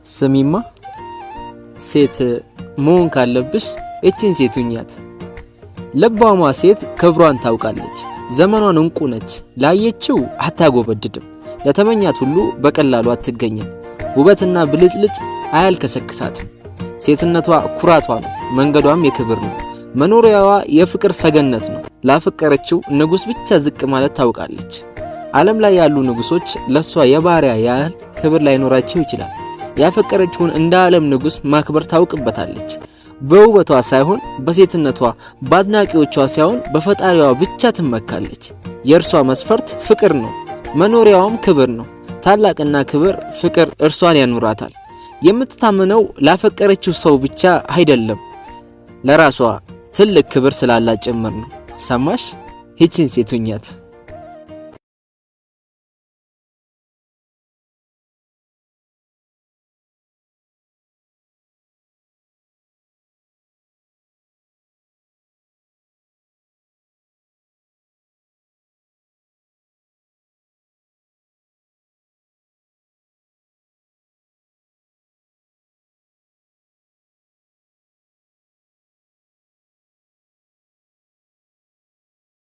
ስሚማ፣ ሴት መሆን ካለብሽ እቺን ሴት ሁኛት። ልባሟ ሴት ክብሯን ታውቃለች፣ ዘመኗን እንቁ ነች። ላየችው አታጎበድድም፣ ለተመኛት ሁሉ በቀላሉ አትገኝም። ውበትና ብልጭልጭ አያልከሰክሳትም። ሴትነቷ ኩራቷ ነው፣ መንገዷም የክብር ነው። መኖሪያዋ የፍቅር ሰገነት ነው። ላፈቀረችው ንጉሥ ብቻ ዝቅ ማለት ታውቃለች። ዓለም ላይ ያሉ ንጉሶች ለሷ የባሪያ ያህል ክብር ላይኖራቸው ይችላል። ያፈቀረችውን እንደ ዓለም ንጉሥ ማክበር ታውቅበታለች። በውበቷ ሳይሆን በሴትነቷ፣ በአድናቂዎቿ ሳይሆን በፈጣሪዋ ብቻ ትመካለች። የእርሷ መስፈርት ፍቅር ነው፣ መኖሪያዋም ክብር ነው። ታላቅና ክብር ፍቅር እርሷን ያኑራታል። የምትታመነው ላፈቀረችው ሰው ብቻ አይደለም፣ ለራሷ ትልቅ ክብር ስላላት ጭምር ነው። ሰማሽ? ይቺን ሴት ሁኛት።